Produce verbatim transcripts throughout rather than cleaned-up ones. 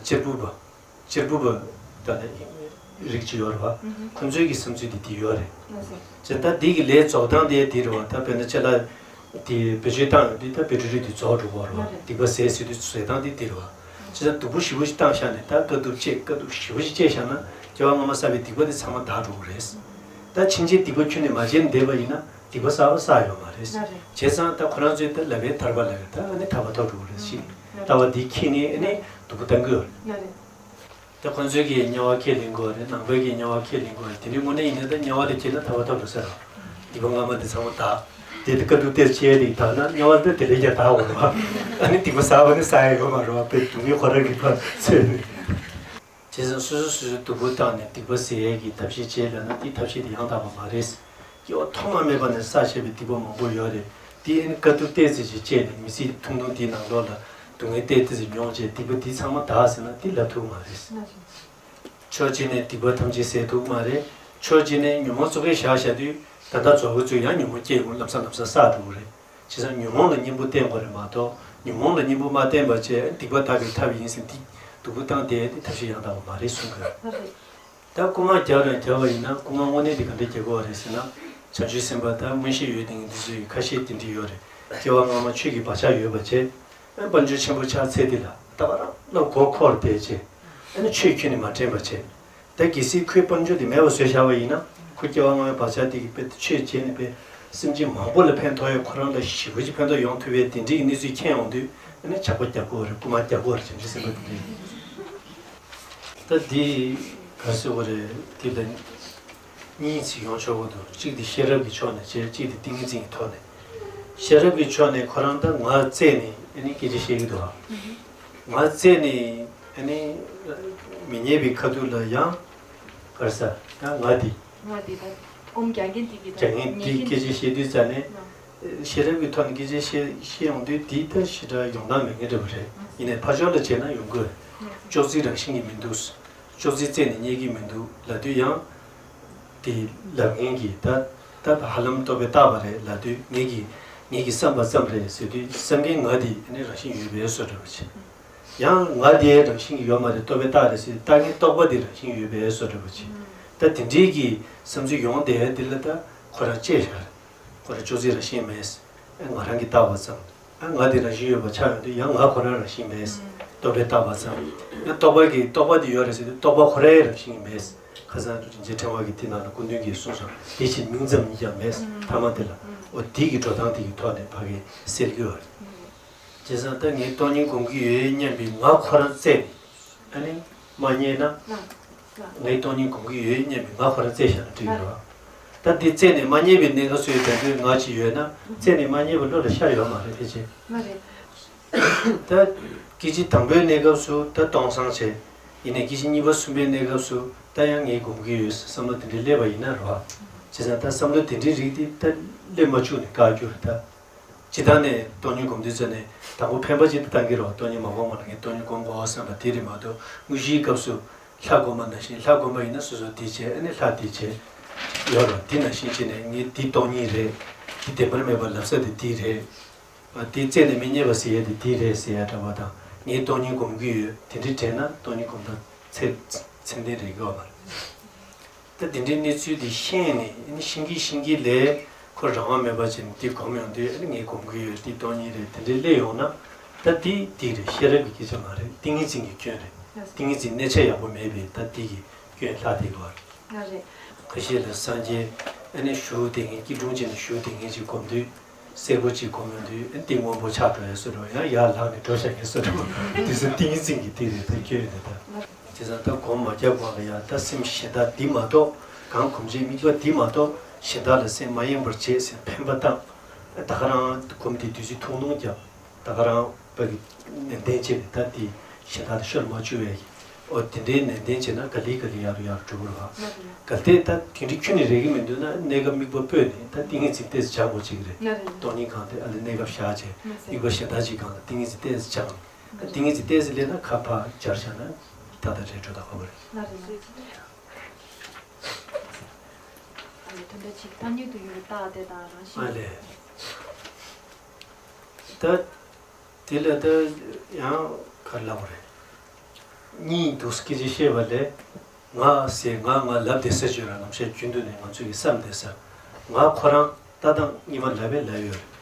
གཅེར་བུ་པ། གཅེར་བུ་པ་ད་ནི་རིགས་ཅིག་ཡོད་རེད་བ། ཁོ་ཚོའི་གི་བསམ་ཚུལ་དེ་དེ་ཡོད་རེད། ཅེས་ད་འདི་གི་ལས་རྫོགས་སྟངས་དེ་དེ་རེད་བ། ད་དཔེར་ན་ཅ་ལག་དེ་བེད་སྤྱོད་བཏང་ཡོང་དུས་ད་བེ་ཊི་རི་དེ་རྫོགས་འགྲོ་གི་རེད་བ། སྡིག་པ་ཟད་ཟེར་དུས་ཟད་སྟངས་དེ་དེ་རེད་བ། ཅེས་ད་སྡུག་པོ་ཞེ་པོ་ཞིག་བཏང་བཞག་ནས་ད་དཀའ་སྡུག་སྤྱད་དཀའ་སྡུག་ཞེ་པོ་ཞིག་སྤྱད་བཞག་ན་སྐྱེ་བ་སྔ་མ་བསགས་པའི་སྡིག་པ་དེ་ཚང་མ་དག་འགྲོ་གི་རེད། ད་ཕྱིན་ཆད་སྡིག་པ་ཁྱོན་ནས་མ་བྱས་ནས་བསྡད་པ་ཡིན་ན་སྡིག་པ་བསགས་པ་བསགས་ཡོད་མ་རེད། བྱས་ཙང་ད་ཁོ་རང་ཚོས་ད་ལབ་པའི་ཐར་པ་ལབ་ཡོད། ད་ཨ་ནི་ཐར་པ་ཐོབ་འགྲོ་གི་རེད་ཞེས་ལྟ་བ་འདི་འཁྱེར་ནས་ཨ་ནི་སྡུག་པོ་བཏང་གི་ཡོད་རེད། ད་ཁོ་ཚོས་ཀྱིས་དམྱལ་བ་ཁས་ལེན་དགོས་རེད། ནང་པའི་གིས་དམྱལ་བ་ཁས་ལེན་དགོས་རེད། དེ་འདྲའི་དངོས་གནས་ཡིན་ན་ད་དམྱལ་བ་ལ་སྐྱེས་ན་ཐར་པ་ཐོབ་འགྲོ་ས་རེད། སྡིག་པ་སྔ་མ་འདི་ཚང་མ་དག་དེ་ད་དཀའ་སྡུག་སྟེར་བྱས་རིགས་དག་ན་དམྱལ་བ་འདི་དེ་ལས་ཀྱང་དག་འོང་བ། ཨ་ནི་སྡིག་པ་བསགས་པ་ནི་བསགས་ཡ་ཡོད་མ་རེད་བ། དཔེ་སྡུག་བསྔལ་ཁོ་རང་གི་ཕར་ཚོད་ནས། བྱས་ཙང་སོ་སོ་སོ་སོའི་སྡུག་པོ་བཏང་ནས་སྡིག་པ་ཟད་ཡས་ཀྱི་ཐབས་ཤེས་བྱེད་ལབ་ན་དེ་ཐབས་ཤེས་དེ་ཡང་དག་པ་མ་རེད། སྐྱེ་བ་ཐོག་མ་མེད་པ་ནས་བསགས་བཞག་པའི་སྡིག་པ་མང་པོ་ཡོད་རེད། དེ་ཨ་ནི་དཀའ་སྡུག་ཏོག་ཙམ་ཞིག་སྤྱད་ནས་མི་ཚེ་ཐུང་ཐུང་དེའི་ནང་ལོགས་ལ་སྡུག་བསྔལ་ཏོག་ཙམ་ཞིག་མྱོང་བྱས་སྡིག་པ་དེ་ཚང་མ་དག་ཟེར་ན་དེ་ལབ་ཐུབ་མ་རེད། ཕྱོགས་གཅིག་ནས་སྡིག་པ་ཐམས་ཅད་ཟད་ཐུབ་མ་རེད། ཕྱོགས་གཅིག་ནས་ཉོན་མོངས་ཚུགས་ཀའི་བཞག་བཞག་དུས་ད་ལྟ་རྫོགས་ཀྱི་ཚུལ་ཡང་ཉོན་མོངས་སྐྱེ་དགོས་ལམ་སང་ལམ་སང་བསགས་འགྲོ་གི་རེད། བྱས་ཙང་ཉོན་མོངས་ལ་གཉེན་པོ་བསྟེན་དགོས་རེད་མ་གཏོགས་ཉོན་མོངས་ལ་གཉེན་པོ་མ་བསྟེན་པ་བྱས་སྡིག་པ་དག་པའི་ཐབས་ཡིན་ཟེར་འདི་སྡུག་པོ་བཏང་བསྡད་དེ་ཐབས་ཤེས་ཡང་དག་པ་མ་རེད་གསུང་གི་ཡོད། ད་རྐུ་མ་རྒྱག་རང་རྒྱག་པ་ཡིན་ན་རྐུ་མ་དངོས་གནས་དེ་ག་འདྲ་རྒྱག་དགོས་པ་རེད་ཟེར་ན། བྱང་ཆུབ་སེམས་དཔའ་དང་མངོན་ཤེས་ཡོད་དེ་འདི་ཚོའི་ཁ་ཤས་དེ་འདྲ་ཡོད་རེད། སྐྱེ་བ་སྔ་མ་ཆོས་ཀྱི་བག་ཆགས་ཡོད་པ་བྱས། དཔལ་འབྱོར་ཆེན་པོ་ཆགས་ཚེ་འདི་ལ་ད་ག་རང་ལ་མགོ་འཁོར་བསྡད་བྱས། ཨ་ནི་ཆོས་ཁྱོན་ནས་མ་དྲན་པ་བྱས། ད་གལ་སྲིད་ཁོའི་དཔལ་འབྱོར་དེ་མེད་པ་བཟོས་བཞག་པ་ཡིན་ན། ཁོ་སྐྱེ་བ་སྔ་མའི་བག་ཆགས་དེ་གི་དཔེ་ཆོས་བྱས་ནས་དཔེ་སེམས་ཅན་མང་པོ་ལ་ཕན་ཐོགས་ཡ། ཁོ་རང་ལ་ཞེ་པོ་ཅིག་ཕན་ཐོགས་ཡོང་ཐུབ་པའི་དེ་འདྲའི་གནས་ཚུལ་མཁྱེན་ཡོང་དུས་ཨ་ནི་ཇག་པ་རྒྱག་དགོས་རེད། རྐུ་མ་རྒྱག་དགོས་རེད། བྱང་ཆུབ་སེམས་དཔའ་དེ་འདྲའི། ད་འདི་ག་ཟེར་བ་རེད། འདི་ལ་གཉིས་ཅིག་ཡོང་ཆོག་གི་འདུག་གཅིག་དེ་ཤེས་རབ་ཀྱི་ཕྱོགས་ནས་བྱས། གཅིག་དེ་ཏིང་ངེ་འཛིན་གྱི་ཐོག་ནས། ཤེས་རབ་ཀྱི་ཕྱོགས་ནས་ཁོ་རང་ད་ངག་བརྩད་ནས་ཨ་ནི་སྐད་ཆ་བཤད་ཀྱི་འདུག་ཨ། ངག་བརྩད་ནས་ཨ་ནི་མི་ཉན་པའི་ཁ་ཐུག་ལ་ཡང་ག་རེ་ཟ། ཡང་ངག་འདི། ངག་འདི་ད་སྒོམ་རྒྱག་མཁན་དེ་གིས་ད་རྒྱག་མཁན་ཉན་འདིས་མཁན་སྐད་ཆ་བཤད་དུས་ཙ་ནས། ཤེས་རབ་ཀྱི་ཐོག་ནས་སྐད་ཆ་བཤད་བཤད་ཡོང་དུས་འདི་ད་ཞེ་དྲག་ཡོང་སྟངས་མེད་མཁན་འདྲ་པོ་རེད། ཡིན་ནའི་ཕར་ཕྱོགས་ལ་བྱས་ན་ཡོང་གི་ཡོད་རེད། ཅོག་ཙེ་རང་བཞིན་གྱིས་མི་འདུག་ཅོག་ཙེ་རྩད་ནས་རྙེད་ཀྱི་མི་འདུག་ལབ་དུས་ཡང་དེ་ལབ་མཁན་གྱིས་ད་ད་ཧ་ལམ་རྟོག་པས་བཏགས་པ་རེད་ལབ་དུས། ངེད་ཀྱིས་ངེད་ཀྱིས་བསམ་པ་ཙམ་རེད་ཟེར་དུས་བསམ་མཁན་ངག་དེ་ནི་རང་བཞིན་ཡོད་པའི་བཟོ་འདྲ་པོ་བྱས། ཡང་ངག་དེ་རང་བཞིན་གྱིས་ཡོད་མ་རེད། རྟོག་པས་བཏགས་རེད་ཟེར་དུས་བཏགས་མཁན་རྟོག་པ་དེ་རང་བཞིན་ཡོད་པའི་བཟོ་འདྲ་པོ་བྱས། ད་དེ་འདྲའི་གི་བསམ་ཚུལ་ཡོང་བསྡད་དེ་ལ་ད་ཁོ་རང་བཅད་བཞག་རེད། ཁོ་རང་ཅོག་ཙེ་རང་བཞིན་མེད། ཨེ་ང་རང་གིས་བཏགས་པ་ཙམ། ཨ་ངག་དེ་རང་བཞིན་ཡོད་པ་ཆགས་ཡོང་དུས་ཡང་ངག་ཁོ་རང་རང་བཞིན་མེད། རྟོག་པས་བཏགས་པ་ཙམ། ཡང་རྟོག་པ་གིས་རྟོག་པ་དེ་ཡོད་རེད་ཟེར་དུས་རྟོག་པ་ཁོ་རང་རང་བཞིན་མེད། ཁ་སང་རིན་ཆེན་ཕྲེང་བ་གི་དེ་ནང་ལ་སྐུ་མདུན་གྱིས་གསུངས་སོང་། དེ་བཞིན་མིང་ཙམ་ཉིད་ཀྱང་མེད། ཐ་མ་དེ་ལ་འོ་དེ་གི་འགྲོ་སྟངས་དེ་གི་ཐོག་ནས་ཕ་གིར་སེལ་གྱི་ཡོད་རེད། བྱས་ཙང་ད་ངས་སྟོང་ཉིད་སྒོམ་གྱི་ཡོད་སྙམ་པའི་ངག་ཁོ་རང་བརྩད་ནས་ཨ་ནི་མ་རྙེད་ན། ལགས། ལགས། ངས་སྟོང་ཉིད་སྒོམ་གྱི་ཡོད་སྙམ་པའི་ངག་ཁོ་རང་བརྩད་བཞག་ན་འགྲིག་གི་རེད་བ། ད་འདི་བརྩད་ནས་མ་རྙེད་པའི་གནས་སྐབས་སུ་ཡང་དེ་འདྲའི་ངག་ཅིག་ཡོད་ན་བརྩད་ནས་མ་རྙེད་པ་བློ་ལ་ཤར་ཡོད་མ་རེད་དེ་ཅི། མ་རེད། ད་སྐད་ཅིག་དང་པོའི་གནས་སྐབས་སུ་ད་སྟོང་སང་བྱས། ཡིན་ནའི་སྐད་ཅིག་གཉིས་པ་གསུམ་པའི་གནས་སྐབས་སུ་ད་ཡང་ངས་སྒོམ་གྱི་ཡོད་བསམ་བློ་དེ་འདྲའི་སླེབས་པ་ཡིན་ན་རེད་བ། བྱས་ཙང་ད་བསམ་བློ་དེ་འདྲའི་རིགས་དེ་ད་སླེབས་མ་བཅུག་ནས་བཀག་རྒྱུ་རེད་ད། སྤྱིར་བཏང་ནས་སྟོང་ཉིད་སྒོམ་དུས་ཙ་ནས་དང་པོ་འཕེན་པ་ཅིག་ཏུ་བཏང་གི་རེད་བ། སྟོང་ཉིད་མ་སྒོམ་གོང་ལ་ངས་སྟོང་ཉིད་སྒོམ་དགོས་བསམ་པ་དེ་རེད་མ་གཏོགས་དངོས་གཞིའི་སྐབས་སུ་ལྷ་སྒོམ་པ་ནང་བཞིན། ལྷ་སྒོམ་པ་ཡིན་ན་སོ་སོ་དེ་བྱས་ཨ་ནི་ལྷ་དེ་བྱས་ཡོད་རེད། དེ་ནང་བཞིན་བྱས་ནས་ངས་འདི་སྟོང་ཉིད་རེད། འདི་བདེན་པར་མེད་པར་ལབ་ས་དེ་འདི་རེད། ཨ་དེ་བཙལ་ནས་མི་རྙེད་པ་ཟེར་ཡ་དེ་འདི་རེད་ཟེར་ཡ་འདྲ་པོ་དང་། ངས་སྟོང་ཉིད་སྒོམ་གྱི་ཡོད་དེ་འདྲ་དྲན་ན་སྟོང་ཉིད་སྒོམ་སྟངས་ཚད་ཚད་ལྡན་རེད་གི་བ་མ་རེད། ད་དེ་འདྲའི་གནས་ཚུལ་དེ་ཤེས་ནས་ཨ་ནི་ཤེས་ཀྱིན་ཤེས་ཀྱིན་ལས་ཁོ་རང་དབང་མེད་པ་བྱས་ནས་འདི་སྒོམ་ཡོང་དུས་ཨ་ནི་ངས་སྒོམ་གྱི་ཡོད་འདི་སྟོང་ཉིད་རེད་དེ་འདྲའི་སླེབས་ཡོང་ན། ད་འདི་འདི་རེད། ཤེས་རབ་ཀྱི་སྐད་ཆ་མ་རེད། ཏིང་ངེ་འཛིན་གྱི་སྐྱོན་རེད། ཏིང་ངེ་འཛིན་གནས་ཆ་ཡག་པོ་མེད་པས་ད་འདི་གི་སྐྱོན་ལྷག་བསྡད་ཀྱི་བ་རེད། ལགས་རེད། ཁ་ཤས་ལ་སངས་རྒྱས་ཨ་ནི་ཞུ་བསྡད་མཁན་སྐྱིལ་ཀྲུང་བྱས་ནས་ཞུ་བསྡད་མཁན་ཅིག་སྒོམ་དུས། གསལ་པོ་ཅིག་སྒོམ་ཡོང་དུས་ཨ་ནི་ཏིང་སྔོན་པོ་ཆགས་འགྲོ་ཡ་བཟོ་འདྲ་ཡང་ཡར་ལངས་ནས་འགྲོ་བཞག་མཁན་བཟོ་འདྲ་དེ་ཚོ་ཏིང་ངེ་འཛིན་གྱི་ཏིང་རེད། ད་སྐྱོན་རེད་ད། བྱས་ཙང་ད་སྒོམ་མ་རྒྱག་གོང་ལ་ཡང་ད་སེམས་གཞན་དག་འདི་མ་གཏོགས་གང་གོམས་ཆེན་དམིགས་པ་འདི་མ་གཏོགས་གཞན་དག་ལ་སེམས་མ་གཡེང་བར་བྱེད་ཟེར་འཕེན་པ་བཏང་། ད་ག་རང་སྒོམ་དེ་དུས་ཚོད་ཐུང་ཐུང་རྒྱབ། ད་ག་རང་བ་གི་ནན་ཏན་བྱས་ནས་ད་དེ་གཞན་དག་ལ་ཤོར་མ་བཅུག་པའི། ཨོ་དེ་འདྲའི་ནན་ཏན་བྱས་ན་ག་ལེ་ག་ལེ་ཡར་ཡར་འགྲོ་གི་རེད་བ། གལ་ཏེ་ད་དེ་འདྲའི་ཁྱོན་ནས་རེག་གི་མི་འདུག་ན་གནས་སྐབས་དམིགས་པ་སྤོས་ནས་ད་ཏིང་ངེ་འཛིན་ཏོག་ཙམ་སྦྱང་དགོས་ཅིག་རེད། སྟོང་ཉིད་གང་དེ་ཨ་ལས་གནས་སྐབས་བཞག་བྱས་དམིགས་པ་གཞན་དག་ཅིག་སྒང་ལ་ཏིང་ངེ་འཛིན་ཏོག་ཙམ་སྦྱང་། ཏིང་ངེ་འཛིན་ཏོག་ཙམ་སླེབས་ན་ཁ་ཕར་སྦྱར་བཞག་ན་ད་ད་རེད་འགྲོ་ད་ཧ་གོ་རེད། ཨ་ལས་དོན་དག་ཅིག་ཐ་སྙད་དུ་ཡོད་པའི་རྟགས་དེ་དང་རང་བཞིན། ཨ་ལས། ད། དེ་ལ་ད་ཡང་ག་རེ་ལབ་དགོས་རེད། གཉིས་འདུག་སྐད་ཆ་བཤད་པ་ལས། ང་ཟེར་ང་ང་ལབ་བསྡད་ས་བརྗོད་ར། ནམ་ཞག་རྒྱུན་དུ་ནས་ང་ཚོས་ཀྱི་བསམ་བསྡད་ས། ང་ཁོ་རང་ལྟ་སྟངས་གཉིས་པ་ལབ་པས་ལབ་ཡོད་རེད།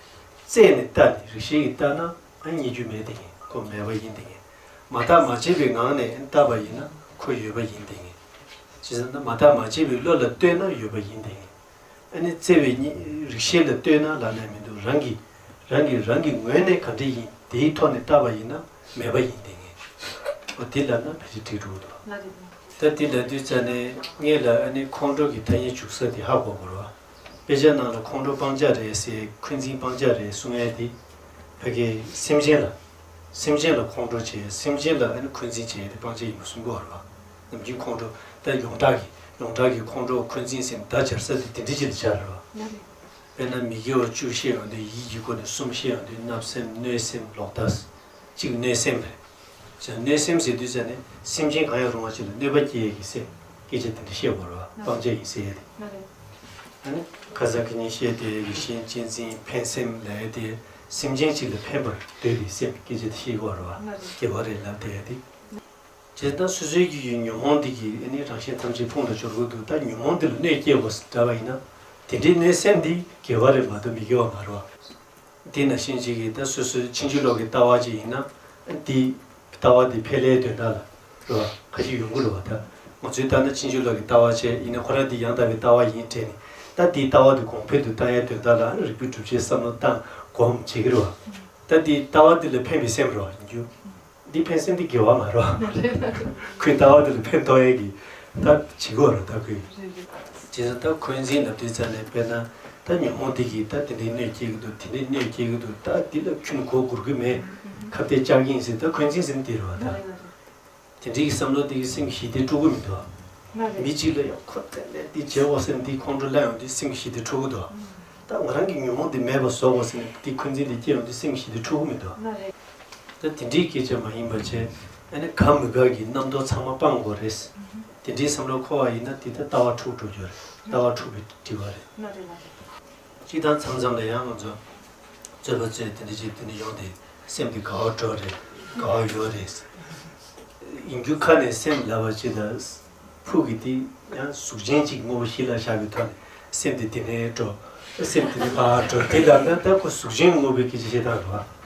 རྩད་ནས་ལྟ་ནས་རིགས་ཤེས་ཀྱིས་ལྟ་ན་ཨ་རྙེད་རྒྱུ་མེད་དེ་ངེས། ཁོ་མེད་པ་ཡིན་དེ་ངེས། མ་བརྟགས་མ་དཔྱད་པའི་ངང་ནས་ལྟ་བ་ཡིན་ན་ཁོ་ཡོད་པ་ཡིན་དེ་ངེས། བྱས་ཙང་ན་མ་བརྟགས་མ་དཔྱད་པའི་བློ་ལ་ལྟོས་ན་ཡོད་པ་ཡིན་དེ་ངེས། ཨ་ནི་བརྩེ་བའི་སྙིང་རིགས་ཤེས་ལ་ལྟོས་ན་ལབ་ན་མི་འདུག་རང་གི་རང་གི་རང་གི་ངོས་ནས་ག་འདྲ་ཡིན་དེའི་ཐོག་ནས་བལྟས་པ་ཡིན་ན་མེད་པ་ཡིན་དེ་ངེས། འོ་དེ་ལབ་ན་ཕལ་ཆེར་འགྲིག་འགྲོ་གི་འདུག་ད་དེ་ལབ་དུས་ཙ་ནས་ངས་ལ་ཨ་ནི་ཁོང་ཁྲོ་གི་ཐ་སྙད་འཇུག་ས་དེ་ཧ་གོ་དགོས་རེད་བ། དཔེ་ཆ་ནང་ལ་ཁོང་ཁྲོ་སྤང་བྱ་རེད་ཟེར། འཁོན་འཛིན་སྤང་བྱ་རེད་གསུང་ཡས་དེ། ཕ་གི་སེམས་ཅན་ལ། སེམས་ཅན་ལ་ཁོང་ཁྲོ་བྱེད། སེམས་ཅན་ལ་ཨ་ནི་འཁོན་འཛིན་བྱེད་ཡས་དེ་སྤང་བྱ་ཡིན་པ་གསུང་གི་ཡོད་རེད་བ། ནམ་རྒྱུན་ཁོང་ཁྲོ། ད་ཡོངས་གྲགས་ཀྱི་ཡོངས་གྲགས་ཀྱི་ཁོང་ཁྲོ་འཁོན་འཛིན་སེམས་བརྡ་སྦྱར་ས་དེ་དེ་འདྲ་ཅིག་ལ་སྦྱར་རེད་བ། དཔེར་ན་མི་དགེ་བ་བཅུ་བཤད་ཡོང་དུས་ཡིད་ཀྱི་སྒོ་ནས་གསུམ་བཤད་ཡོང་དུས་བརྣབ་སེམས་གནོད་སེམས་ལོག་ལྟ། གཅིག་གནོད་སེམས་རེད། བྱས་གནོད་སེམས་ཟེར་དུས་ཙ་ནས་སེམས་ཅན་གང་ཡང་རུང་བ་ཅིག་ལ་གནོད་པ་སྐྱེལ་ཡས་ཀྱི་སེམས། སྐད་ཆ་དེ་འདྲ་བཤད་དགོས་རེད་བ། སྤང་བྱ་ཡིན་ཟེར་ཡས་དེ། ཨ་ནི་ཁ་སང་ཁ་ཉིན་བཤད་དེ་རིགས་ཞེན་གཅེས་འཛིན་ཕན་སེམས་ལབ་ཡས་དེ་སེམས་ཅན་གཅིག་ལ་ཕན་པར་འདོད་པའི་སེམས། སྐད་ཆ་དེ་བཤད་དགོས་རེད་བ། དགེ་བ་རེད་ལབ་བསྡད་ཡས་དེ། བྱས་ཙང་སོ་སོའི་གི་ཡུལ་ཉོན་མོངས་འདི་གིས་ཨ་ནི་རང་གཞན་ཐམས་ཅད་ཕུང་ལ་སྦྱོར་གྱི་འདུག་ད་ཉོན་མོངས་འདི་ལ་གནོད་སྐྱེལ་དགོས་འདྲ་བ་ཡིན་ན། དེ་འདྲའི་གནོད་སེམས་འདི་དགེ་བ་རེད་མ་གཏོགས་མི་དགེ་བ་མ་རེད་བ། དེ་ནང་བཞིན་ཅིག་གིས་ད་སོ་སོའི་ཕྱིན་ཅི་ལོག་གི་ལྟ་བ་ཅིག་ཡིན་ན། འདི་ལྟ་བ་འདི་འཕེལ་ལའི་དོན་དག་ལ་རེད་བ། ཁ་ཤས་ཡོང་གི་རེད་བ། ད་ང་ཚོའི་ལྟ་ན་ཕྱིན་ཅི་ལོག་གི་ལྟ་བ་བྱས་ཡིན་ན་ཁོ་རང་འདི་ཡང་དག་པའི་ལྟ་བ་ཡིན་དྲན་ནས། ད་འདིའི་ལྟ་བ་འདི་གོང་འཕེལ་དུ་བཏང་ཡའི་དོན་དག་ལ་རིགས་པའི་གྲུབ་ཆའི་བསམ་བློ་བཏང་སྒོམ་བྱེད་ཀྱི་རེད་བ། ད་འདིའི་ལྟ་བ་འདི་ལ་ཕན་པའི་སེམས་རེད་བ་ཡིན་རྒྱུ། འདི་ཕན་སེམས་འདི་དགེ་བ་མ་རེད་བ། ཁོའི་ལྟ་བ་འདི་ལ་ཕན་ཐོགས་ཡས་ཀྱི་ད་བྱེད་དགོས་རེད་ད་ཁོས། བྱས་ཙང་ད་འཁོན་འཛིན་ལབ་དུས་ཙ་ནས་དཔེར་ན་ད་ཉོན་མོངས་འདི་གིས་ད་དེ་འདྲའི་གནོད་སྐྱེལ་གྱི་འདུག་དེ་འདྲའི་གནོད་སྐྱེལ་གྱི་འདུག་ད་འདི་ལ་ཁྱོན་གོ་དགོས་ཀྱི་མེད། ཁ་གཏད་བཅག་གི་ཡིན་ཟེར་ད་འཁོན་འཛིན་ཟེར་ན་འདི་རེད་བ་ད། དེ་འདྲའི་བསམ་བློ་དེ་གིས་སེམས་ཀྱི་ཞི་བདེ་སྤྲོད་ཀྱི་མི་འདུག་མི་གཅིག་ལ་ཡང་ཁོ་ཏན་ཏན་འདི་བྱེད་དགོས་ཟེར་ནས་འདི་ཁོང་ཁྲོ་སླེབས་ཡོང་དུས་སེམས་ཀྱི་ཞི་བདེ་འཕྲོག་གི་འདུག་ད་ང་རང་གི་ཉོན་མོངས་འདི་མེད་པ་བཟོ་དགོས་ཟེར་ནས་འདི་འཁོན་འཛིན་འདི་སྐྱེ་ཡོང་དུས་སེམས་ཀྱི་ཞི་བདེ་འཕྲོག་གི་མི་འདུག་ད་དེ་འདྲའི་སྐད་ཆ་མ་ཡིན་པ་བྱས། ཨ་ནི་དགའ་མི་དགའ་གི་རྣམ་རྟོག་ཚང་མ་སྤང་དགོས་རེད། དེ་འདྲའི་བསམ་བློ་འཁོར་བ་ཡིན་ན་དེ་ལྟ་ལྟ་བ་འཁྲུགས་འགྲོ་རྒྱུ་རེད། ལྟ་བ་འཁྲུགས་པའི་དྲི་བ་རེད། སྤྱིར་བཏང་མཚམས་མཚམས་ལ་ཡང་ང་ཚོ་རྩོད་པ་རྩོད་དེ་འདྲ་བྱེད་དེ་འདྲ་ཡོང་དུས་སེམས་དེ་དགའ་བ་སྤྲོ་རེད། དགའ་བ་ཡོད་རེད། ཡིན་རྒྱུ་ཁ་ནས་སེམས་ལབ་པ་ཅིག་ལ་ཕུགས་ཀྱི་དེ་ཡང་གཟུགས་ཅན་ཅིག་དངོས་པོ་གཞི་ལ་བཞག་པའི་ཐོག་ནས་སེམས་དེ་དེ་ནས་སྤྲོ། སེམས་དེ་ནས་ཕར་སྤྲོ་དེ་ལབ་ན་ད་ཁོ་གཟུགས་ཅན་དངོས་པོའི་སྐད་ཆ་བཤད་སྟངས་རེད་བ།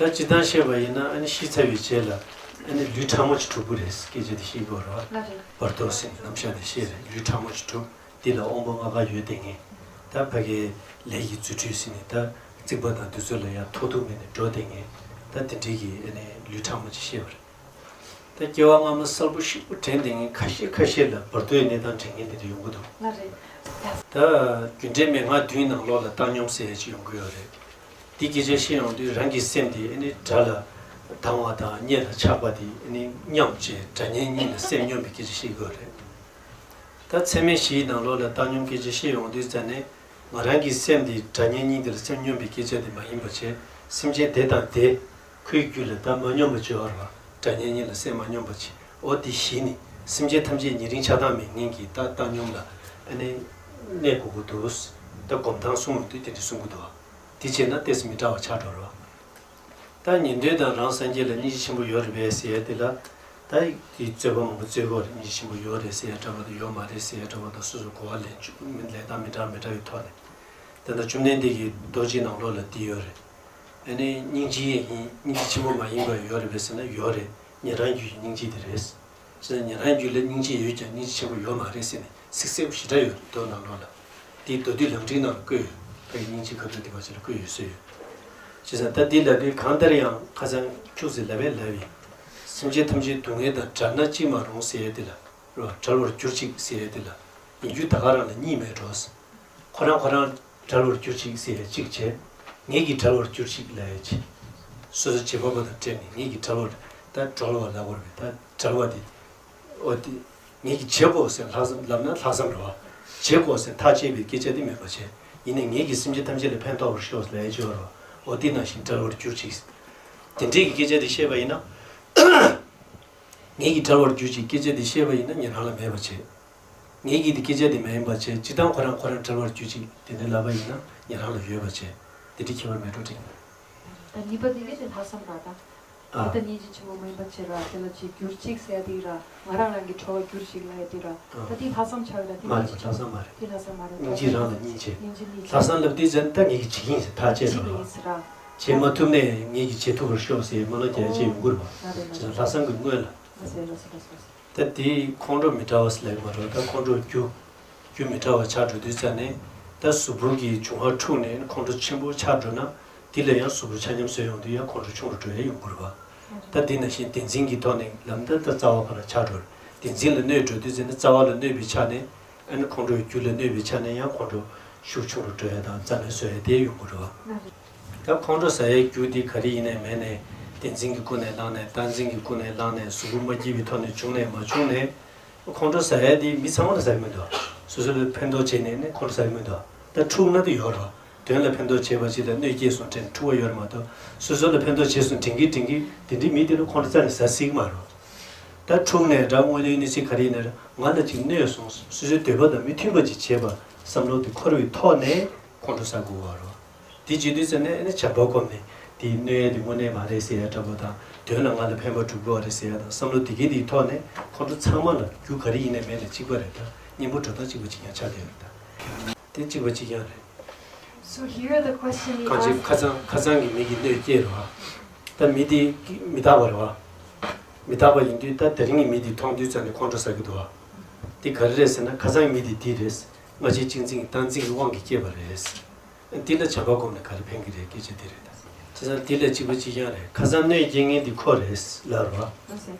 ད་སྤྱིར་བཏང་བཤད་པ་ཡིན་ན་ཨ་ནི་ཤི་ཚར་བའི་རྗེས་ལ་ཨ་ནི་ལུས་ཕྲ་མོ་ཅིག་གྲུབ་ཀྱི་རེད། སྐད་ཆ་དེ་བཤད་དགོས་རེད་བ། བར་དོ་ཟེར་ནས་རྣམ་གཞག་དེ་བཤད་རེད། ལུས་ཕྲ་མོ་ཅིག་གྲུབ། འདི་ལ་དབང་པོ་ལྔ་པ་ཡོད་དེ་ངེས། ད་ཕ་གིའི་ལས་ཀྱི་རྫུ་འཕྲུལ་ཟེར་ནས་ད་རྩིག་པ་དང་དེ་ཚོ་ལ་ཡང་ཐོགས་ཐུག་མེད་ནས་འགྲོ་དེ་ངེས། ད་དེ་འདྲའི་གི་ཨ་ནི་ལུས་ཕྲ་མོ་ཅིག་བཤད་པ་རེད། ད་སྐྱེ་བ་སྔ་མ་གསལ་པོ་ཞིག་པོ་དྲན་དེ་ངེས། ཁ་ཤས་ཁ་ཤས་ལ་བར་དོའི་གནས་སྟངས་དྲན་མཁན་དེ་འདྲ་ཡོང་གི་འདུག་ད་རྒྱུ་འབྲས་མན་ངག་བདུན་ནང་ལོགས་ལ་བཏང་སྙོམས་ཟེར་ཡ་ཅིག་ཡོང་གི་ཡོད་རེད། འདི་སྐད་ཆ་བཤད་ཡོང་དུས་རང་གི་སེམས་དེ་ཨ་ནི་དགྲ་ལ་སྡང་བ་དང་གཉེན་ལ་ཆགས་པ་དེ་ཨ་ནི་མཉམ་བྱས་དགྲ་གཉེན་གཉིས་ལ་སེམས་སྙོམས་པའི་སྐད་ཆ་བཤད་ཀྱི་ཡོད་རེད། ད་ཚད་མེད་བཞིའི་ནང་ལོགས་ལ་བཏང་སྙོམས་སྐད་ཆ་བཤད་ཡོང་དུས་ཙ་ནས་ང་རང་གི་སེམས་དེ་དགྲ་གཉེན་གཉིས་དེ་ལ་སེམས་སྙོམས་པའི་སྐད་ཆ་དེ་མ་ཡིན་པ་བྱས། སེམས་ཅན་དེ་དང་དེ་ཁོའི་རྒྱུད་ལ་ད་མ་སྙོམས་པ་བྱེད་པ་རེད་བ། དགྲ་གཉེན་གཉིས་ལ་སེམས་མ་སྙོམས་པ་བྱེད། འོ་དེ་གཞི་ནི་སེམས་ཅན་ཐམས་ཅད་ཉེ་རིང་ཆགས་སྡང་མེད་མཁན་གྱི་ད་བཏང་སྙོམས་ལ་ཨ་ནི་གནས་དགོས་ཀྱི་འདུག་ད་སྒོམ་སྟངས་གསུང་ཡོང་དུས་དེ་འདྲ་གསུང་གི་འདུག་དེ་བྱས་ན་ཏོག་ཙམ་མི་འདྲ་བ་ཆགས་འགྲོ་རེད་བ། ད་ཉན་ཐོས་དང་རང་སངས་རྒྱས་ལ་སྙིང་རྗེ་ཆེན་པོ་ཡོད་རེད་པས་ཟེར་ཡ་དེ་ལ། ད་དེ་རྩོད་པ་མང་པོ་རྩོད་ཀྱི་ཡོད་རེད། སྙིང་རྗེ་ཆེན་པོ་ཡོད་རེད་ཟེར་ཡ་འདྲ་བོ་དང་ཡོད་མ་རེད་ཟེར་ཡ་འདྲ་བོ་དང་སོ་སོ་གོ་བ་ལེན་ཆོག་མི་ལེན་སྟངས་མི་འདྲ་མི་འདྲ་བའི་ཐོག་ནས། དེ་ལྟར་བཅོམ་ལྡན་འདས་ཀྱི་རྡོ་རྗེ་ནང་ལོགས་ལ་འདི་ཡོད་རེད། ཨ་ནི་སྙིང་རྗེ་ཡིན་སྙིང་རྗེ་ཆེན་པོ་མ་ཡིན་པ་ཡོད་རེད་པས་ཟེར་ན་ཡོད་རེད། ཉན་རང་རྒྱུད་ཀྱི་སྙིང་རྗེ་དེ་རེད། བྱས་ཙང་ཉན་རང་རྒྱུད་ལ་སྙིང་རྗེ་ཡོད་ཀྱང་སྙིང་རྗེ་ཆེན་པོ་ཡོད་མ་རེད་ཟེར་ནས་ཚིག་གསལ་པོ་ཞེ་དྲག་ཡོད་རེད་མདོ་ནང་ལོགས་ལ། དེའི་མདོ་སྡུད་ལམ་རིམ་ནང་ལ་བཀོད་ཡོད། ཕ་གི་སྙིང་རྗེ་ཁ་ཐུག་དེ་མ་ཅིག་ལ་བཀོད་ཡོད་ཟེར་ཡོད། བྱས་ཙང་ད་འདི་ལབ་དུས་གང་ལྟར་ཡང་ཁ་སང་ཁྱུག་ཙེ་ལབ་པས་ལབ་ཡིན། སེམས་ཅན་ཐམས་ཅད་སྡུག་བསྔལ་དང་བྲལ་ན་ཅི་མ་རུང་ཟེར་ཡས་དེ་ལ་རོ། བྲལ་བར་གྱུར་ཅིག་ཟེར་ཡས་དེ་ལ་ཡིན་རྒྱུ་ད་ག་རང་ལ་གཉིས་མེད་འགྲོ། ཁོ་རང་ཁོ་རང་བྲལ་བར་གྱུར་ཅིག་ཟེར་ཡས་གཅིག་བྱས། ངེད་ཀྱིས་བྲལ་བར་གྱུར་ཅིག་ལབ་ཡས་གཅིག་སོ་སོ་བྱེད་པ་པོ་དང་བྲལ་ནས་ངེད་ཀྱིས་བྲལ་བར་ད་གྲོལ་བ་ལབ་དགོས་རེད། ད་བྲལ་བ་དེ། འོ་དེ། ངེད་ཀྱིས་བྱེད་དགོས་ཟེར་ལྷག་བསམ་ལབ་ན་ལྷག་བསམ་རེད་བ། བྱེད་དགོས་ཟེར་ཐག་བཅད་པའི་སྐད་ཆ་དེ་མེད་པ་བྱས། ཡིན་ནའི་ངེད་ཀྱིས་སེམས་ཅན་ཐམས་ཅད་ལ་ཕན་ཐོགས་པར་ཤོག་ལབ་ཡས་ཅིག་ཡོད་རེད་བ། འོ་དེ་ནང་བཞིན་བྲལ་བར་གྱུར་ཅིག་དེ་འདྲའི་གི་སྐད་ཆ་དེ་བཤད་པ་ཡིན་ན། ངེད་ཀྱིས་བྲལ་བར་གྱུར་ཅིག་སྐད་ཆ་དེ་བཤད་པ་ཡིན་ན་ཉན་རང་ལ་མེད་པ་བྱས། ངེད་ཀྱིས་དེ་སྐད་ཆ་དེ་མ་ཡིན་པ་བྱས། སྤྱིར་བཏང་ཁོ་རང་ཁོ་རང་བྲལ་བར་གྱུར་ཅིག་དེ་འདྲ་ལབ་པ་ཡིན་ན་ཉན་རང་ལ་ཡོད་པ་བྱས། དེ་འདྲའི་ཁྱད་པར་མེད་འགྲོ་དྲན། ད་གཉིས་པ་དེ་གལ་ཏེ་ལྷག་བསམ་ར་ད། ཨ། ད་ལྟ་སྙིང་རྗེ་ཆེན་པོ་མ་ཡིན་པ་བྱེད་ར། དེ་ལ་ཅིག་འགྱུར་ཅིག་ཟེར་ཡ་དེ་ར། ང་རང་རང་གི་གྲོགས་འགྱུར་ཞིག་ལ་ཡ་དེ་ར། ཨ། ད་དེ་ལྷག་བསམ་ཆགས་ར། དེ་མ་རེད། ལྷག་བསམ་མ་རེད། དེ་ལྷག་བསམ་མ་རེད། སྙིང་རྗེ་རང་ལ་སྙིང་རྗེ། སྙིང་རྗེ་སྙིང་རྗེ། ལྷག་བསམ་ལབ་དུས་ཙམ་ད་ངེད་ཀྱིས་བྱེད་ཀྱི་ཡིན་ཟེར་ཐག་བཅད་ར། བྱེད་ཀྱི་ཡིན་ཟེར་ར། བྱེད་མ་ཐུབ་ནས་ངེད་ཀྱིས་བྱེད་ཐུབ་པར་ཤོག་ཟེར་སྨོན་ལམ་རྒྱག་ཡ་ཅིག་ཡོང་གི་རེད་པ། ཨོ། ལྷག་བསམ་གྱི་སྔོན་ལ། ལགས་སོ་ལགས་སོ་ལགས་སོ། ད་དེ་ཁོང་ཁྲོ་མི་འདྲ་བ་ཟེར་ལབ་ཀྱི་མ་རེད། ད་ཁོང་ཁྲོ་རྒྱུ་རྒྱུ་མི་འདྲ་བ་ཆགས་འགྲོ་དུས་ཙམ་ནས། ད་གཟུགས་པོ་གི་འབྱུང་བ་འཁྲུགས་ནས་ཁོང་ཁྲོ་ཆེན་པོ་ཆགས་འགྲོ་ན། དེ་ལ་ཡང་གཟུགས་པོ་ཆ་མཉམ་བཟོས་ཡོང་དུས་ཡང་ཁོང་ཁྲོ་ཆུང་རུ་འགྲོ་ཡ་ཡོང་གི་རེད་པ། ད་དེ་ནང་བཞིན་བདེན་འཛིན་གྱི་ཐོག་ནས་ལམ་ད་ད་རྩ་བ་ཕར་ཆགས་འགྲོ། བདེན་འཛིན་ལ་གནོད་འགྲོ་དུས་ཙམ་ནས་རྩ་བ་ལ་གནོད་པའི་ཆ་ནས། ཨ་ནི་ཁོང་ཁྲོའི་རྒྱུ་ལ་གནོད་པའི་ཆ་ནས་ཡང་ཁོང་ཁྲོ་ཤུགས་ཆུང་རུ་འགྲོ་ཡ་དང་རྩ་ནས་བཟོ་ཡ་དེ་ཡོང་གི་རེད་པ། ད་ཁོང་ཁྲོ་ཟ་ཡའི་རྒྱུ་དེ་ག་རེ་ཡིན་ནའི་མིན་ནའི། བདེན་འཛིན་གྱི་སྒོ་ནས་བླངས་ནའི། རྟག་འཛིན་གྱི་སྒོ་ནས་བླངས་ནའི། གཟུགས་པོ་མ་སྐྱིད་པའི་ཐོག་ནས་བྱུང་ནའི་མ་བྱུང་ནའི། ཁོང་ཁྲོ་ཟ་ཡ་དེ་མི་ཚང་མ་ལ་ཟ་གི་མི་འདུག་སོ་སོ་ལ་ཕན་ཐོགས་བྱས་ནས་ནི་ཁོང་ཁྲོ་ཟ་གི་མི་འདུག་ད་འཁྲུག་ན་དེ་ཡོད་རེད། དོན་ལ་ཕན་ཐོགས་བྱས་པ་ཅིག་ལ་གནོད་སྐྱེལ་སོང་དྲན་འཁྲུག་པ་ཡོད་རེད་མ་གཏོགས། སོ་སོ་ལ་ཕན་ཐོགས་བྱས་སོང་དྲན་གྱི་དྲན་གྱི་དེ་འདྲའི་མི་དེ་ལ་ཁོང་ཁྲོ་རྩ་ནས་ཟ་སྲིད་ཀྱི་མ་རེད། ད་འཁྲུག་ནས་འདྲ། དངོས་གནས་གནས་ཚུལ་ག་རེ་ཡིན་ན་ར། ང་ལ་ཅིག་གནོད་སོང་། སོ་སོའི་འདོད་པ་དང་མི་མཐུན་པ་ཅིག་བྱས་པ་བསམ་བློ་དེ་འཁོར་བའི་ཐོག་ནས་ཁོང་ཁྲོ་ཟ་དགོས་པ་རེད། དེ་བྱེད་དུས་ཙམ་ནས་ཨ་ནི་བྱམས་པ་སྒོམ་ནས། དེ་གནོད་ཡ་དེ་དངོས་གནས་མ་རེད་ཟེར་ཡ་འདྲ་པོ་དང་། དོན་ལ་ང་ལ་ཕན་པ་སྒྲུབ་དགོས་པ་རེད་ཟེར་ཡ་དང་། བསམ་བློ་དེ་གའི་དེའི་ཐོག་ནས་ཁོང་ཁྲོ་ཚང་མ་ལ་རྒྱུ་ག་རེ་ཡིན་ནའི་མིན་ནའི་གཅིག་པ་རེད། ད་གཉེན་པོ་འགྲོ་སྟངས་གཅིག་པ་གཅིག་རྐྱང་ཆགས་བསྡད་ཡོད་རེད། ད་དེ་གཅིག་པ་གཅིག་རྐྱང་རེད། So here the question he གང་ཅི་asked. ཁ་ཚང་ཁ་ཚང་གི་མི་གིས་གནོད་སྐྱེལ་རོགས། ད་མི་དེ་མི་རྟག་པ་རེད་པ། མི་རྟག་པ་ཡིན་དུས་ད་དེ་རིང་གི་མི་དེ་མཐོང་དུས་ཙམ་ནས་ཁོང་ཁྲོ་ཟ་གི་འདུག་པ། དེ་ག་རེ་རེད་ཟེར་ན། ཁ་ཚང་གི་མི་དེ་འདི་རེད། སྔ་ཕྱིའི་གཅེས་འཛིན་གྱི་རྟག་འཛིན་གྱི་དབང་གིས་སྐྱེས་པ་རེད། འདི་ལ་བྱམས་པ་སྒོམ་ནས་ག་རེ་ཕན་གྱི་རེད། སྐད་ཆ་འདི་རེད། ད་བྱས་ཙང་འདི་ལ་གཅིག་པ་གཅིག་རྐྱང་རེད། ཁ་སང་གནོད་སྐྱེལ་མཁན་འདི་ཁོ་རེད་ལབ་རོགས།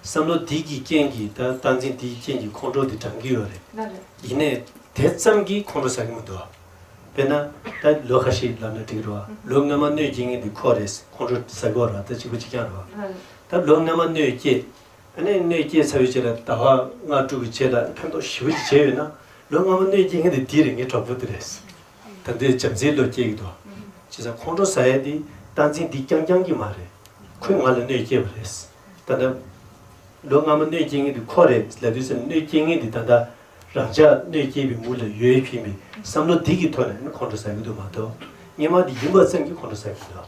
བསམ་བློ་འདི་གི་རྐྱེན་གྱིས། ད་རྟག་འཛིན་འདི་ཡི་རྐྱེན་གྱིས་ཁོང་ཁྲོ་འདི་དྲངས་ཀྱི་ཡོད་རེད། ཡིན་ནའི་དེ་ཙམ་གྱིས་ཁོང་ཁྲོ་ཟ་གི་མི་འདུག་དཔེར་ན་ད་ལོ་ཁ་ཤས་ལབ་ན་འགྲིག་རོགས། ལོ་སྔ་མ་གནོད་སྐྱེལ་མཁན་འདི་ཁོ་རེད། ཁོང་ཁྲོ་ཟ་གི་ཡོད་རོགས། ད་གཅིག་པ་གཅིག་རྐྱང་རོགས། ད་ལོ་སྔ་མ་གནོད་སྐྱེལ། ཨ་ནི་གནོད་སྐྱེལ་ཚར་བའི་རྗེས་ལ་ཟླ་བ་ལྔ་དྲུག་གི་རྗེས་ལ་ཕན་ཐོགས་ཞེ་པོ་ཅིག་བྱས་ཡོད་ན། ལོ་སྔ་མ་གནོད་སྐྱེལ་མཁན་དེ་འདི་རེད། ངའི་གྲོགས་པོ་དེ་རེད། ད་ལྟའི་བྱམས་བརྩེའི་བློ་སྐྱེ་གི་འདུག་བྱས་ཙང་ཁོང་ཁྲོ་ཟ་ཡ་དེ་རྟག་འཛིན་འདི་རྐྱང་རྐྱང་གི་མ་རེད། ཁོས་ང་ལ་གནོད་སྐྱེལ་བ་རེད། ད་ལྟ་ལོ་སྔ་མ་གནོད་སྐྱེལ་མཁན་དེ་ཁོ་རེད་ལབ་དུས་ཙམ་གནོད་སྐྱེལ་མཁན་དེ་ད་ལྟ་རང་ཅག་གནོད་སྐྱེལ་བའི་མུ་ལ་ཡོད་ཕིན་པའི་བསམ་བློ་འདི་གི་ཐོག་ནས་ནི་ཁོང་ཁྲོ་ཟ་གི་འདུག་མ་གཏོགས། སྔོན་མ་དེ་ཡིན་པ་ཙམ་གྱིས་ཁོང་ཁྲོ་ཟ་གི་མི་འདུག